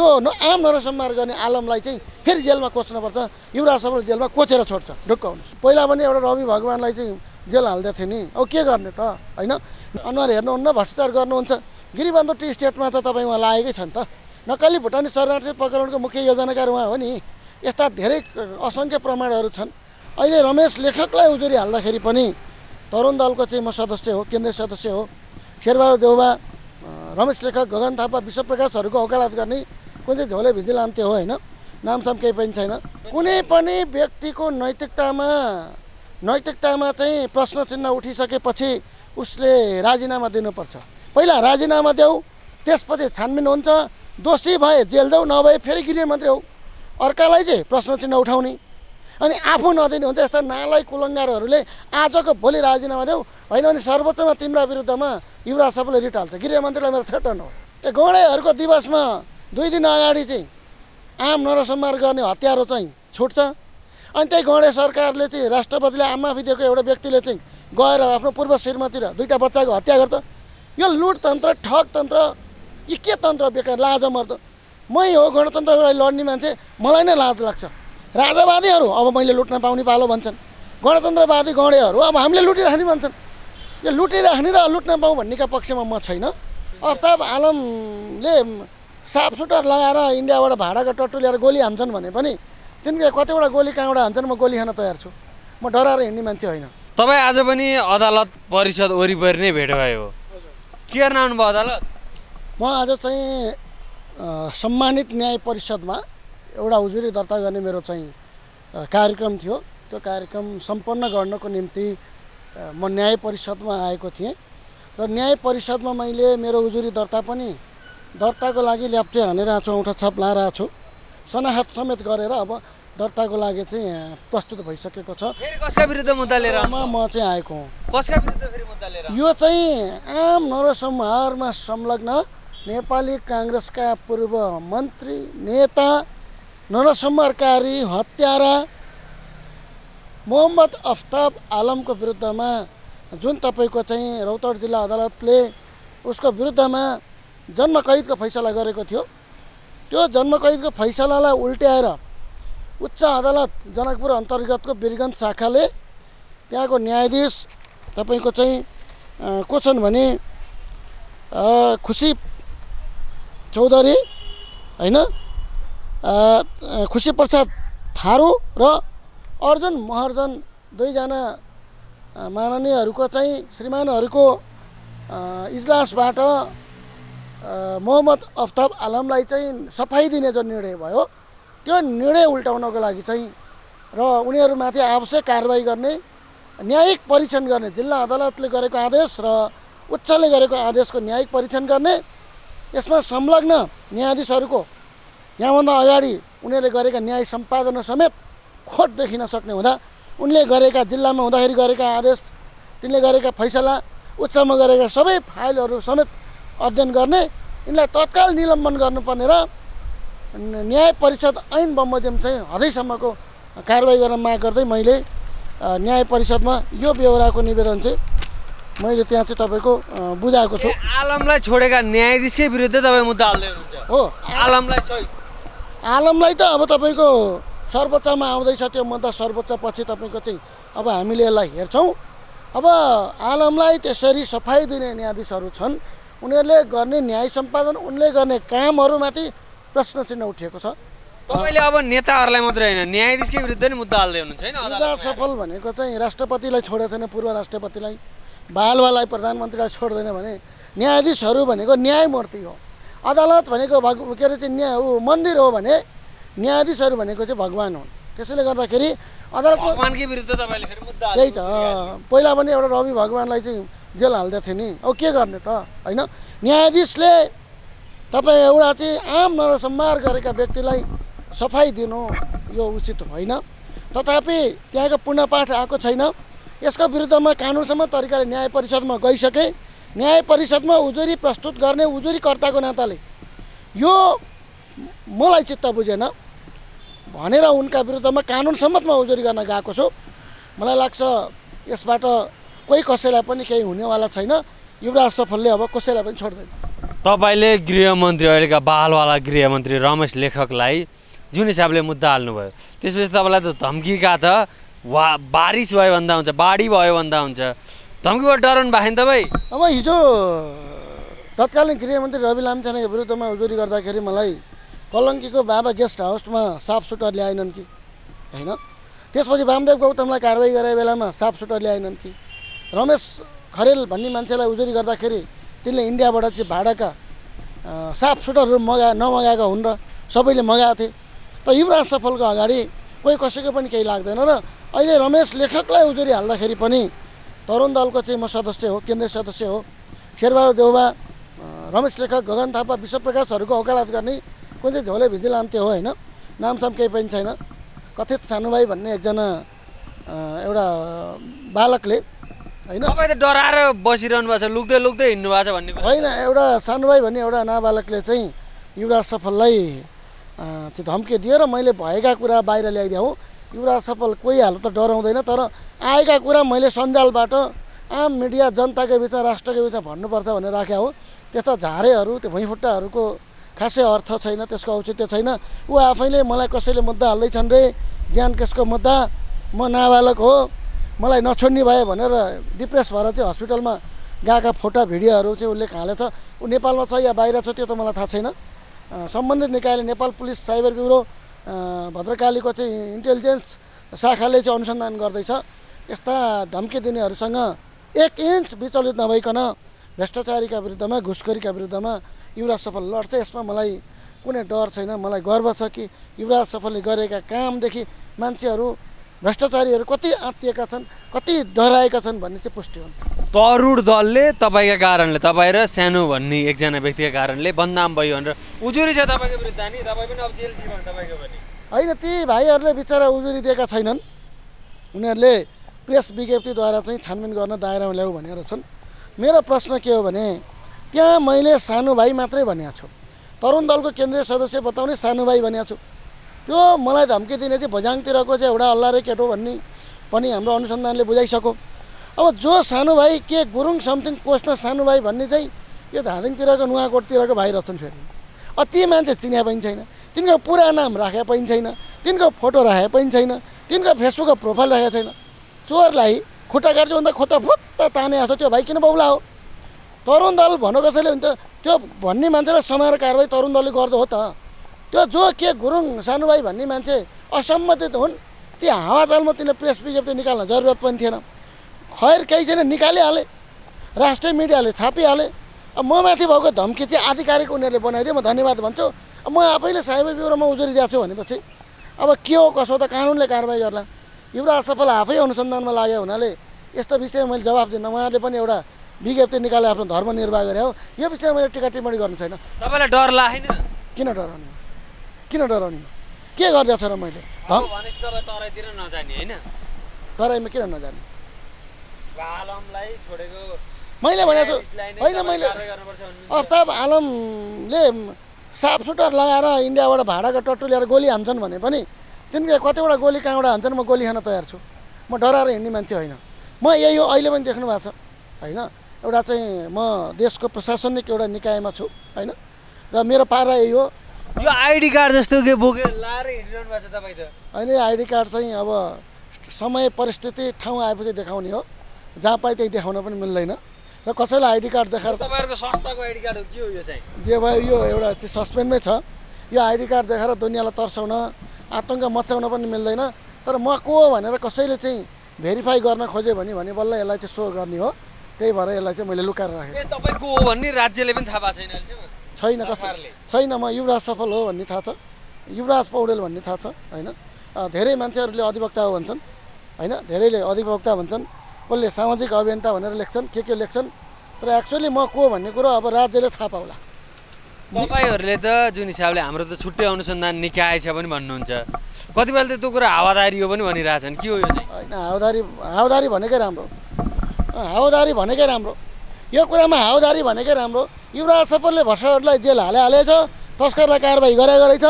यो आम नरसंहार गर्ने आलमलाई चाहिँ फेरि जेलमा कोच्नुपर्छ, युवराज सफल जेलमा कोचेर छोड्छ। ढुक्क हुनुहोस्। पहिला पनि एउटा रवि भगवानलाई चाहिँ जेल हाल्दै थियो नि, अब के गर्ने त होइन। अनुहार हेर्नुहुन्न, भ्रष्टाचार गर्नुहुन्छ। गिरिबन्धु टी स्टेटमा त तपाईँ उहाँ लागेकै छ नि त। नक्कली भुटानी शरणार्थी पक्राउनको मुख्य योजनाकार उहाँ हो नि। यस्ता धेरै असङ्ख्य प्रमाणहरू छन्। अहिले रमेश लेखकलाई उजुरी हाल्दाखेरि पनि तरुण दलको चाहिँ म सदस्य हो, केन्द्रीय सदस्य हो। शेरबहादुर देउवा, रमेश लेखक, गगन थापा, विश्वप्रकाशहरूको वकालत गर्ने कुन चाहिँ झोले भिजिलान्ते हो होइन। नामसाम केही पनि छैन। कुनै पनि व्यक्तिको नैतिकतामा चाहिँ प्रश्न चिन्ह उठिसकेपछि उसले राजीनामा दिनुपर्छ। पहिला राजीनामा देऊ, त्यसपछि छानबिन हुन्छ। दोषी भए जेल जाऊ, नभए फेरि गृहमन्त्री हो। अर्कालाई चाहिँ प्रश्न चिन्ह उठाउने अनि आफू नदिने हुन्छ। यस्ता नालायक कुलङ्गारहरूले आजको भोलि राजीनामा देऊ, होइन भने सर्वोच्चमा तिम्रा विरुद्धमा युवराज सफलले रिट हाल्छ। गृहमन्त्रीलाई मेरो थ्रेटन हो। त्यो गौँडेहरूको दिवसमा 2 दिन अगाडि चाहिँ आम नरसंहार गर्ने हतियारो चाहिँ छुट्छ। अनि त्यही गौँडे सरकारले चाहिँ राष्ट्रपतिले आम माफी दिएको एउटा व्यक्तिले चाहिँ गएर आफ्नो पूर्व श्रीमती र 2टा बच्चाको हत्या गर्छ। यो लुटतन्त्र, ठगतन्त्र, यी के तन्त्र बेकार, लाज मर्दो। मै हो गणतन्त्रको लागि लड्ने मान्छे, मलाई नै लाज लाग्छ। राजावादीहरू अब मैले लुट्न पाउने पालो भन्छन्, गणतन्त्रवादी गौँडेहरू अब हामीले लुटिराख्ने भन्छन्। यो लुटिराख्ने र लुट्न पाऊँ भन्नेका पक्षमा म छैन। अफ्ताब आलमले साफ सुटर लगाएर इन्डियाबाट भाडाको टट्टु ल्याएर गोली हान्छन् भने पनि तिनले कतिवटा गोली कहाँबाट हान्छन् म गोली खान तयार छु। म डराएर हिँड्ने मान्छे होइन। तपाईँ आज पनि अदालत परिषद वरिपरि नै भेट भयो, के गर्न आउनुभयो अदालत? म आज चाहिँ सम्मानित न्याय परिषदमा एउटा उजुरी दर्ता गर्ने मेरो चाहिँ कार्यक्रम थियो। त्यो कार्यक्रम सम्पन्न गर्नको निम्ति म न्याय परिषदमा आएको थिएँ र न्याय परिषदमा मैले मेरो उजुरी दर्ताको लागि ल्याप्चे हानेर छु, औँठा छाप लाएर छु। सनाखत समेत गरेर अब दर्ताको लागि चाहिँ प्रस्तुत भइसकेको छ। फेरि कसका विरुद्ध मुद्दा लिएर म चाहिँ आएको हुँ। कसका विरुद्ध फेरि मुद्दा लिएर? यो चाहिँ आम नरसंहारमा संलग्न नेपाली काङ्ग्रेसका पूर्व मन्त्री, नेता, नरसंहारकारी, हत्यारा मोहम्मद अफ्ताब आलमको विरुद्धमा जुन तपाईँको चाहिँ रौतहट जिल्ला अदालतले उसको विरुद्धमा जन्मकैदको फैसला गरेको थियो, त्यो जन्मकैदको फैसलालाई उल्ट्याएर उच्च अदालत जनकपुर अन्तर्गतको वीरगञ्ज शाखाले त्यहाँको न्यायाधीश तपाईँको चाहिँ को छन् भने खुसी चौधरी होइन, खुसी प्रसाद थारू र अर्जुन महर्जन, 2 जना माननीयहरूको चाहिँ श्रीमानहरूको इजलासबाट मोहम्मद अफ्ताब आलमलाई चाहिँ सफाई दिने जुन निर्णय भयो, त्यो निर्णय उल्टाउनको लागि चाहिँ र उनीहरूमाथि आवश्यक कारबाही गर्ने, न्यायिक परीक्षण गर्ने, जिल्ला अदालतले गरेको आदेश र उच्चले गरेको आदेशको न्यायिक परीक्षण गर्ने, यसमा संलग्न न्यायाधीशहरूको यहाँभन्दा अगाडि उनीहरूले गरेका न्याय सम्पादन समेत खोट देखिन सक्ने हुँदा उनले गरेका जिल्लामा हुँदाखेरि गरेका आदेश, तिनले गरेका फैसला, उच्चमा गरेका सबै फाइलहरू समेत अध्ययन गर्ने, यिनलाई तत्काल निलम्बन गर्नुपर्ने र न्याय परिषद ऐन बमोजिम चाहिँ हदैसम्मको कारबाही गर्न माग गर्दै मैले न्याय परिषदमा यो बेहोराको निवेदन चाहिँ मैले त्यहाँ चाहिँ तपाईँको बुझाएको छु। आलमलाई छोडेका न्यायाधीशकै विरुद्ध तपाईँ मुद्दा हाल्दै हुनुहुन्छ हो? आलमलाई त अब तपाईँको सर्वोच्चमा आउँदैछ त्यो मुद्दा। सर्वोच्च पछि तपाईँको चाहिँ अब हामीले यसलाई हेर्छौँ। अब आलमलाई त्यसरी सफाई दिने न्यायाधीशहरू छन्, उनीहरूले गर्ने न्याय सम्पादन, उनले गर्ने कामहरूमाथि प्रश्न चिन्ह उठिएको छ। तपाईँले अब नेताहरूलाई मात्रै होइन न्यायाधीशकै विरुद्ध नि मुद्दा हाल्दै हुनुहुन्छ होइन? युवराज सफल भनेको चाहिँ राष्ट्रपतिलाई छोडेको छैन, पूर्व राष्ट्रपतिलाई, बालवालाई, प्रधानमन्त्रीलाई छोड्दैन भने न्यायाधीशहरू भनेको न्यायमूर्ति हो। अदालत भनेको के अरे चाहिँ मन्दिर हो भने न्यायाधीशहरू भनेको चाहिँ भगवान् हुन्। त्यसैले गर्दाखेरि अदालतमा भगवानकै विरुद्ध तपाईँले फेरि मुद्दा हाल्नु? त्यही त, पहिला पनि एउटा रवि भगवानलाई चाहिँ जेल हाल्दै थियो नि, अब के गर्ने त होइन। न्यायाधीशले तपाईँ एउटा चाहिँ आम नरसंहार गरेका व्यक्तिलाई सफाई दिनु यो उचित होइन। तथापि त्यहाँको पुनःपाठ आएको छैन। यसको विरुद्धमा कानुनसम्म तरिकाले न्याय परिषदमा गइसके। न्याय परिषदमा उजुरी प्रस्तुत गर्ने उजुरीकर्ताको नाताले यो मलाई चित्त बुझेन भनेर उनका विरुद्धमा कानुन सम्मतमा उजुरी गर्न गएको छु। मलाई लाग्छ यसबाट कोही कसैलाई पनि केही हुनेवाला छैन। युवराज सफलले अब कसैलाई पनि छोड्दैन। तपाईँले गृहमन्त्री अहिलेका बालवाला गृहमन्त्री रमेश लेखकलाई जुन हिसाबले मुद्दा हाल्नुभयो त्यसपछि तपाईँलाई त धम्कीका त बारिस भयो भन्दा हुन्छ बाढी भयो भन्दा हुन्छ धम्कीबाट डराउनु भएको नि तपाईँ अब हिजो तत्कालीन गृहमन्त्री रवि लामिछानेको विरुद्धमा उजुरी गर्दाखेरि मलाई कलङ्कीको बाबा गेस्ट हाउसमा साफ सुटर ल्याएनन् कि होइन त्यसपछि वामदेव गौतमलाई कारवाही गरे बेलामा साफ सुटर ल्याएनन् कि रमेश खरेल भन्ने मान्छेलाई उजुरी गर्दाखेरि तिनले इन्डियाबाट चाहिँ भाडाका साफ सुटरहरू नमगाएका हुन् र सबैले मगाएको थिए त युवराज सफलको अगाडि कोही कसैको पनि केही लाग्दैन र अहिले रमेश लेखकलाई उजुरी हाल्दाखेरि पनि तरुण दलको चाहिँ म सदस्य हो केन्द्रीय सदस्य हो शेरबहादुर देउबा रमेश लेखक गगन थापा विश्वप्रकाशहरूको वकालत गर्ने कुन चाहिँ झोले भिजिलान्ते हो होइन नामसाम केही पनि छैन कथित सानुभाइ भन्ने एकजना एउटा बालकले होइन तपाईँ त डराएर बसिरहनु भएको छ लुक्दै लुक्दै हिँड्नु भएको छ भन्ने होइन एउटा सानुभाइ भन्ने एउटा नाबालकले चाहिँ युवराज सफललाई चाहिँ धम्की दियो र मैले भएका कुरा बाहिर ल्याइदिएँ हो युवराज सफल कोही हाल त डराउँदैन तर आएका कुरा मैले सञ्जालबाट आम मिडिया जनताको बिचमा राष्ट्रको बिचमा भन्नुपर्छ भनेर राखेँ हो त्यस्ता झारेहरू त्यो भुइँफुट्टाहरूको खासै अर्थ छैन त्यसको औचित्य छैन ऊ आफैले मलाई कसैले मुद्दा हाल्दैछन् रे ज्यान केसको मुद्दा म नाबालक हो मलाई नछोड्ने भयो भनेर डिप्रेस भएर चाहिँ हस्पिटलमा गएका फोटा भिडियोहरू चाहिँ उल्लेख हालेछ ऊ नेपालमा छ या बाहिर छ त्यो त मलाई थाहा छैन सम्बन्धित निकायले नेपाल पुलिस साइबर ब्युरो भद्रकालीको चाहिँ इन्टेलिजेन्स शाखाले चाहिँ अनुसन्धान गर्दैछ यस्ता धम्की दिनेहरूसँग 1 इन्च विचलित नभइकन भ्रष्टाचारीका विरुद्धमा घुसखोरीका विरुद्धमा युवराज सफल लड्छ यसमा मलाई कुनै डर छैन मलाई गर्व छ कि युवराज सफलले गरेका कामदेखि मान्छेहरू भ्रष्टाचारीहरू कति आत्तिएका छन् कति डराएका छन् भन्ने चाहिँ पुष्टि हुन्छ तरुण दलले तपाईँका कारणले तपाईँ र सानो भन्ने एकजना व्यक्तिका कारणले बदनाम भयो भनेर उजुरी छ तपाईँको विरुद्ध नि तपाईँ पनि अब जेल जीवन तपाईँको पनि होइन ती भाइहरूले बिचरा उजुरी दिएका छैनन् उनीहरूले प्रेस विज्ञप्तिद्वारा चाहिँ छानबिन गर्न दायरामा ल्याऊ भनेर छन् मेरो प्रश्न के हो भने त्यहाँ मैले सानो भाइ मात्रै भनेको छु तरुण दलको केन्द्रीय सदस्य बताउने सानो भाइ भनेको छु त्यो मलाई धम्की दिने चाहिँ बझाङतिरको चाहिँ एउटा अल्लारे केटो भन्ने पनि हाम्रो अनुसन्धानले बुझाइसक्यो अब जो सानो भाइ के गुरुङ समथिङ पोस्टमा सानो भाइ भन्ने चाहिँ यो धादिङतिरको नुवाकोटतिरको भाइ रहेछन् फेरि ती मान्छे चिन्या पनि छैन तिनको पुरा नाम राखेको पनि छैन तिनको फोटो राखेको पनि छैन तिनको फेसबुकको प्रोफाइल राखेको छैन चोरलाई खुट्टा काट्छु भन्दा खुट्टा फुत्त ताने जस्तो त्यो भाइ किन बौला हो तरुण दल भन्नु कसैले हुन्छ त्यो भन्ने मान्छेलाई समाएर कारवाही तरुण दलले गर्दो हो त त्यो जो के गुरुङ सानो भाइ भन्ने मान्छे असम्बन्धित हुन् ती हावाचालमा तिनले प्रेस विज्ञप्ति निकाल्न जरुरत पनि थिएन खैर केही छैन निकालिहाले राष्ट्रिय मिडियाले छापिहाले अब म माथि भएको धम्की चाहिँ आधिकारिक उनीहरूले बनाइदियो म धन्यवाद भन्छु म आफैले साइबर ब्युरोमा उजुरी दिएको छु भनेपछि अब के हो कसो त कानुनले कारवाही गर्ला युवराज सफल आफै अनुसन्धानमा लाग्यो हुनाले यस्तो विषयमा मैले जवाफ दिन्न उहाँहरूले पनि एउटा विज्ञप्ति निकाले आफ्नो धर्म निर्वाह गरे हो यो विषयमा मैले टिका टिप्पणी गर्नु छैन तपाईँलाई डर लागेन किन डराउने के गर्दैछ र मैले तराईतिर नजाने होइन तराईमा किन नजाने आलमलाई छोडेको मैले भनेको छु होइन मैले अफ्ताब आलमले साफ सुटर लगाएर इन्डियाबाट भाडाको टट्टु ल्याएर गोली हान्छन् भने पनि तिनले कतिवटा गोली कहाँबाट हान्छन् म गोली खान तयार छु म डराएर हिँड्ने मान्छे होइन म यही हो अहिले पनि देख्नु भएको छ होइन एउटा चाहिँ म देशको प्रशासनिक एउटा निकायमा छु होइन र मेरो पारा यही हो यो आइडी कार्ड जस्तो के बोके लाएर हिँडिरहनु भएको छ तपाईँ त होइन आइडी कार्ड चाहिँ अब समय परिस्थिति ठाउँ आएपछि देखाउने हो जहाँ पाए त्यही देखाउन पनि मिल्दैन र कसैलाई आइडी कार्ड देखाएर तपाईँहरूको संस्थाको आइडी कार्ड हो के हो यो चाहिँ जे भयो यो एउटा चाहिँ सस्पेन्डमै छ यो आइडी कार्ड देखाएर दुनियाँलाई तर्साउन आतङ्क मचाउन पनि मिल्दैन तर म को हो भनेर कसैले चाहिँ भेरिफाई गर्न खोज्यो भने बल्ल यसलाई चाहिँ सो गर्ने हो त्यही भएर यसलाई चाहिँ मैले लुकाएर राखेँ तपाईँ को हो भन्ने राज्यले पनि थाहा भएको छैन छैन कसैले छैन म युवराज सफल हो भन्ने थाहा छ युवराज पौडेल भन्ने थाहा छ होइन धेरै मान्छेहरूले अधिवक्ता हो भन्छन् होइन धेरैले अधिवक्ता भन्छन् कसले सामाजिक अभियन्ता भनेर लेख्छन् के लेख्छन् तर एक्चुअली म को भन्ने कुरो अब राज्यले थाहा पाउला तपाईँहरूले त जुन हिसाबले हाम्रो त छुट्टै अनुसन्धान निकाय छ पनि भन्नुहुन्छ कतिपयले त त्यो कुरा हावादारी हो पनि भनिरहेछन् के हो यो चाहिँ होइन हावादारी भनेकै राम्रो हावादारी भनेकै राम्रो यो कुरामा हावादारी भनेकै राम्रो युवराज सफलले भ्रष्टाचारलाई जेल हालेछ तस्करलाई कारबाही गरेछ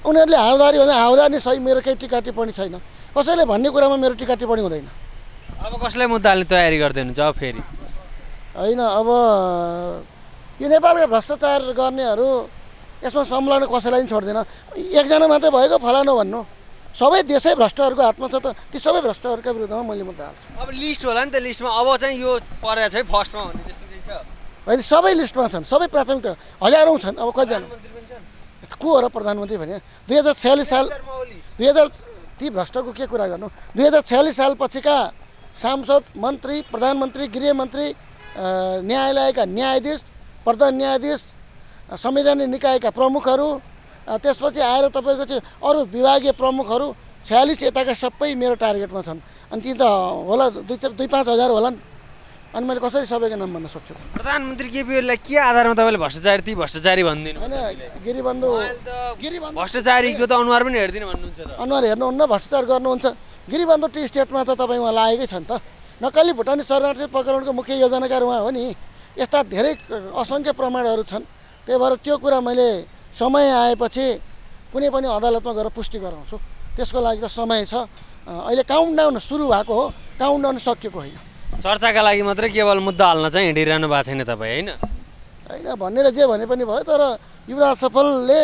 उनीहरूले हावादारी भन्दा हावादारी सही मेरो केही टिका टिप्पणी छैन कसैले भन्ने कुरामा मेरो टिका टिप्पणी हुँदैन अब कसलाई मुद्दा हाल्ने तयारी गर्दै हुनुहुन्छ अब फेरि होइन अब यो नेपालका भ्रष्टाचार गर्नेहरू यसमा संलग्न कसैलाई पनि छोड्दैन। एकजना मात्रै भएको फलानु भन्नु, सबै देशै भ्रष्टहरूको हातमा छ त। ती सबै भ्रष्टहरूका विरुद्धमा मैले मुद्दा हाल्छु। अब लिस्ट होला नि त, लिस्टमा अब चाहिँ यो परेको छ है फर्स्टमा भन्ने त्यस्तो केही छ? होइन, सबै लिस्टमा छन्, सबै प्राथमिकता हजारौँ छन्। अब कतिजना को हो र प्रधानमन्त्री भने 2046 साल 2000 ती भ्रष्टको के कुरा गर्नु। 2046 साल पछिका सांसद, मन्त्री, प्रधानमन्त्री, गृहमन्त्री, न्यायालयका न्यायाधीश, प्रधान न्यायाधीश, संवैधानिक निकायका प्रमुखहरू, त्यसपछि आएर तपाईँको चाहिँ अरू विभागीय प्रमुखहरू 46 यताका सबै मेरो टार्गेटमा छन्। अनि ती त होला 2-5 हजार होलान्। अनि मैले कसरी सबैको नाम भन्न सक्छु त? प्रधानमन्त्री केपी ओलीलाई के आधारमा तपाईँले भ्रष्टाचारी भनिदिनु? होइन, गिरिबन्धु भ्रष्टाचारीको त अनुहार पनि हेर्दिनँ भन्नुहुन्छ त। अनुहार हेर्नुहुन्न, भ्रष्टाचार गर्नुहुन्छ। गिरिबन्धु टी स्टेटमा त तपाईँ उहाँ लागेकै छ नि त। नक्कली भुटानी शरणार्थी पक्राउनुको मुख्य योजनाकार उहाँ हो नि। यस्ता धेरै असङ्ख्य प्रमाणहरू छन्। त्यही भएर त्यो कुरा मैले समय आएपछि कुनै पनि अदालतमा गएर पुष्टि गराउँछु। त्यसको लागि त समय छ। अहिले काउन्टडाउन सुरु भएको हो, काउन्टडाउन सकिएको होइन। चर्चाका लागि मात्रै केवल मुद्दा हाल्न चाहिँ हिँडिरहनु भएको छैन तपाईँ, होइन? होइन, भनेर जे भने पनि भयो। तर युवराज सफलले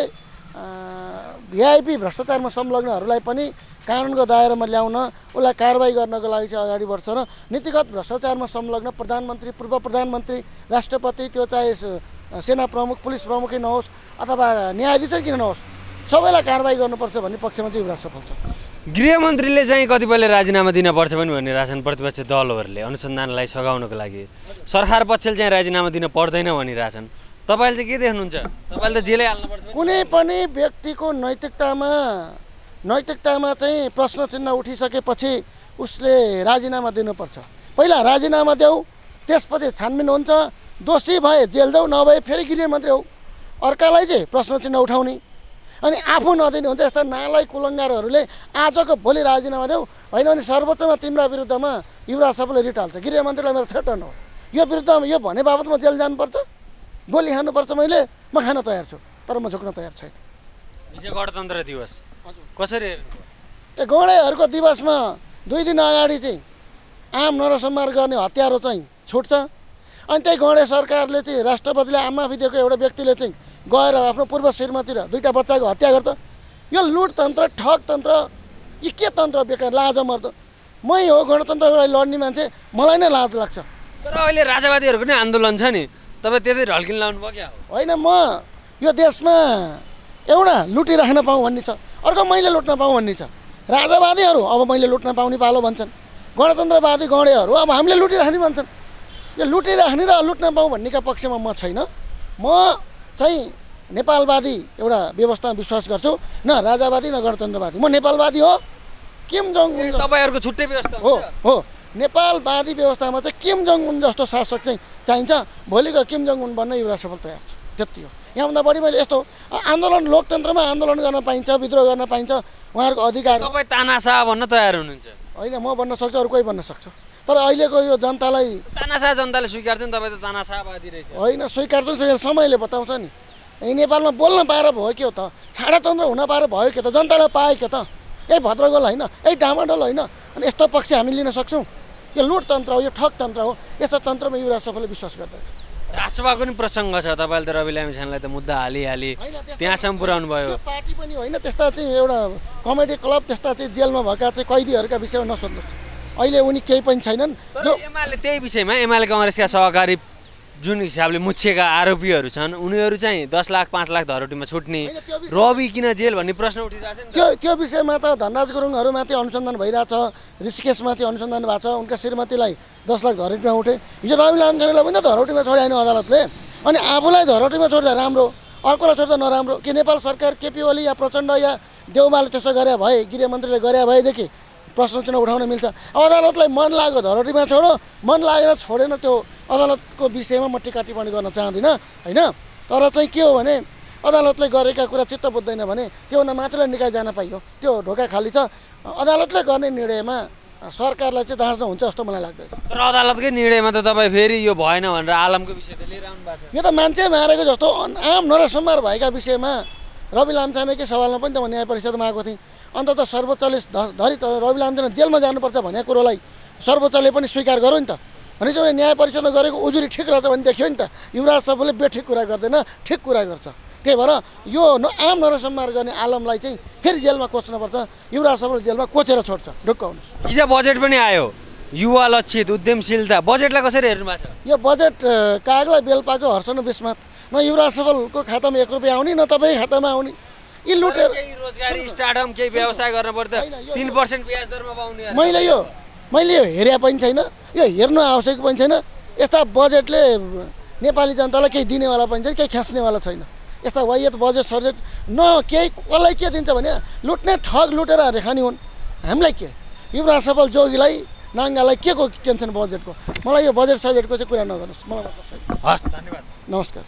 भिआइपी भ्रष्टाचारमा संलग्नहरूलाई पनि कानुनको दायरामा ल्याउन, उसलाई कारबाही गर्नको लागि चाहिँ अगाडि बढ्छ। र नीतिगत भ्रष्टाचारमा संलग्न प्रधानमन्त्री, पूर्व प्रधानमन्त्री, राष्ट्रपति, त्यो चाहे सेना प्रमुख, पुलिस प्रमुखै नहोस् अथवा न्यायाधीशै किन नहोस्, सबैलाई कारबाही गर्नुपर्छ भन्ने पक्षमा चाहिँ युवराज सफल छ। गृहमन्त्रीले चाहिँ कतिपयले राजीनामा दिनुपर्छ पनि भनिरहेछन् प्रतिपक्ष दलहरूले अनुसन्धानलाई सघाउनको लागि। सरकार पक्षले चाहिँ राजीनामा दिन पर्दैन भनिरहेछन्। तपाईँले चाहिँ के देख्नुहुन्छ? तपाईँले त जेलै हाल्नुपर्छ। कुनै पनि व्यक्तिको नैतिकतामा चाहिँ प्रश्न चिन्ह उठिसकेपछि उसले राजीनामा दिनुपर्छ। पहिला राजीनामा देऊ, त्यसपछि छानबिन हुन्छ। दोषी भए जेल जाऊ, नभए फेरि गृहमन्त्री हो। अर्कालाई चाहिँ प्रश्न चिन्ह उठाउने अनि आफू नदिने हुन्छ। यस्ता नालायक कुलङ्गारहरूले आजको भोलि राजीनामा देऊ, होइन भने सर्वोच्चमा तिम्रा विरुद्धमा युवराज सफलले रिट हाल्छ। गृहमन्त्रीलाई मेरो थ्रेटन हो। यो विरुद्धमा यो भने बाबतमा जेल जानुपर्छ, गोली खानुपर्छ। म खान तयार छु, तर म झुक्न तयार छैन। हिजो गणतन्त्र दिवस कसरी? त्यो गौँडेहरूको दिवसमा 2 दिन अगाडि चाहिँ आम नरसंहार गर्ने हतियारो चाहिँ छुट्छ। अनि त्यही गौँडे सरकारले चाहिँ राष्ट्रपतिले आमाफी दिएको एउटा व्यक्तिले चाहिँ गएर आफ्नो पूर्व श्रीमती र 2टा बच्चाको हत्या गर्छ। यो लुटतन्त्र, ठगतन्त्र, यी के तन्त्र बेकार, लाज मर्दो। मै हो गणतन्त्रको लागि लड्ने मान्छे, मलाई नै लाज लाग्छ। तर अहिले राजावादीहरूको नै आन्दोलन छ नि, तपाईँ त्यतै ढल्किन लाउनु भयो क्या? होइन, म यो देशमा एउटा लुटिराख्न पाऊँ भन्ने छ, अर्को मैले लुट्न पाऊँ भन्ने छ। राजावादीहरू अब मैले लुट्न पाउने पालो भन्छन्, गणतन्त्रवादी गौँडेहरू अब हामीले लुटिराख्ने भन्छन्। यो लुटिराख्ने र लुट्न पाऊँ भन्नेका पक्षमा म छैन। म चाहिँ नेपालवादी एउटा व्यवस्थामा विश्वास गर्छु, न राजावादी न गणतन्त्रवादी। म नेपालवादी हो। किम जोङ उन तपाईँहरूको छुट्टै व्यवस्था हो। नेपालवादी व्यवस्थामा चाहिँ किम जोङ उन जस्तो शासक चाहिँ चाहिन्छ। भोलिको किम जोङ उन बन्न युवराज सफल तयार छ। त्यति हो। यहाँभन्दा बढी मैले यस्तो आन्दोलन, लोकतन्त्रमा आन्दोलन गर्न पाइन्छ, विद्रोह गर्न पाइन्छ, उहाँहरूको अधिकार। तपाईँ तानाशाह भन्न तयार हुनुहुन्छ? होइन, म बन्न सक्छु, अरू कोही बन्न सक्छ। तर अहिलेको यो जनतालाई तानाशाह जनताले स्वीकार्छ नि, तपाईँ त तानाशाहवादी रहेछ। होइन, स्वीकार्छ समयले बताउँछ नि। नेपालमा बोल्न पाएर भयो के हो त? छाडातन्त्र हुन पाएर भयो के त? जनतालाई पायो के त? यही भद्रगोल होइन, यही डामाडोल होइन। अनि यस्तो पक्ष हामी लिन सक्छौँ? यो लुटतन्त्र हो, यो ठगतन्त्र हो। यस्तो तन्त्रमा युवराज सफलले विश्वास गर्दैन। राजसभाको पनि प्रसङ्ग छ। तपाईँले त रवि लामिछानेलाई त मुद्दा हालिहाली त्यहाँसम्म पुर्याउनु भयो। पार्टी पनि होइन, त्यस्ता चाहिँ एउटा कमेडी क्लब, त्यस्ता चाहिँ जेलमा भएका चाहिँ कैदीहरूका विषयमा नसोध्नुहोस्। अहिले उनी केही पनि छैनन्। एमाले त्यही विषयमा, एमाले काङ्ग्रेसका सहकारी जुन हिसाबले मुछिएका आरोपीहरू छन्, उनीहरू चाहिँ 10 लाख 5 लाख धरोटीमा छुट्ने, रवि किन जेल भन्ने प्रश्न उठिरहेछ नि। त्यो विषयमा त धनराज गुरुङहरूमाथि अनुसन्धान भइरहेछ, ऋषिकेशमाथि अनुसन्धान भएको छ। उनका श्रीमतीलाई 10 लाख धरोटीमा उठे। हिजो रवि लामिछानेलाई पनि त धरोटीमा छोड्याएन अदालतले। अनि आफूलाई धरोटीमा छोड्दा राम्रो, अर्कोलाई छोड्दा नराम्रो के? नेपाल सरकार, केपी ओली या प्रचण्ड या देउमाले त्यसो गरे भए, गृहमन्त्रीले गरे भएदेखि प्रश्न चिन्ह उठाउन मिल्छ। अदालतलाई मन लाग्यो धरोटीमा छोडो, मन लागेर छोडेन, त्यो अदालतको विषयमा म टिका टिप्पणी गर्न चाहदिनँ, होइन। तर चाहिँ के हो भने अदालतले गरेका कुरा चित्त बुझ्दैन भने त्योभन्दा माथिल्लो निकाय जान पाइयो, त्यो ढोका खाली छ। अदालतले गर्ने निर्णयमा सरकारलाई चाहिँ दाँच्न हुन्छ जस्तो मलाई लाग्दैन। तर अदालतकै निर्णयमा त तपाईँ फेरि यो भएन भनेर आलमको विषय त लिएर आउनु भएको छ। यो त मान्छे मारेको जस्तो आम नरसंहार भएका विषयमा रवि लामिछानेकै सवालमा पनि त म न्याय परिषदमा आएको थिएँ। अन्त त सर्वोच्चले धरि त रवि लामिछाने जेलमा जानुपर्छ भनेको कुरोलाई सर्वोच्चले पनि स्वीकार गर्यो नि त, भनेपछि उनीहरूले न्याय परिषदमा गरेको उजुरी ठिक रहेछ भने देख्यो नि त। युवराज सभाले बेठिक कुरा गर्दैन, ठिक कुरा गर्छ। त्यही भएर यो आम नरसंहार गर्ने आलमलाई चाहिँ फेरि जेलमा कोच्नुपर्छ। युवराज सभाले जेलमा कोचेर छोड्छ। ढुक्क हुनुहोस्। हिजो बजेट पनि आयो, युवा लक्षित उद्यमशीलता, बजेटलाई कसरी हेर्नु भएको छ? यो बजेट कागलाई बेल पाएको हर्षण बिस्मात। न युवराज सभाको खातामा 1 रुपियाँ आउने, न तपाईँ खातामा आउने। यी लुटेर केही रोजगारी स्टार्टअप केही व्यवसाय गर्न पर्दा 3% ब्याज दरमा पाउने। मैले यो हेरे पनि छैन, यो हेर्नु आवश्यक पनि छैन। यस्ता बजेटले नेपाली जनतालाई केही दिनेवाला पनि छैन, केही खास्नेवाला छैन। यस्ता वायत बजेट सजेट न केही कसलाई के दिन्छ भने लुट्ने ठग लुटेर खाने हुन्। हामीलाई के युवराज सफल जोगीलाई नाङ्गालाई के को टेन्सन बजेटको? मलाई यो बजेट सजेटको चाहिँ कुरा नगर्नुहोस्, मलाई मतलब छैन। हस्, धन्यवाद, नमस्कार।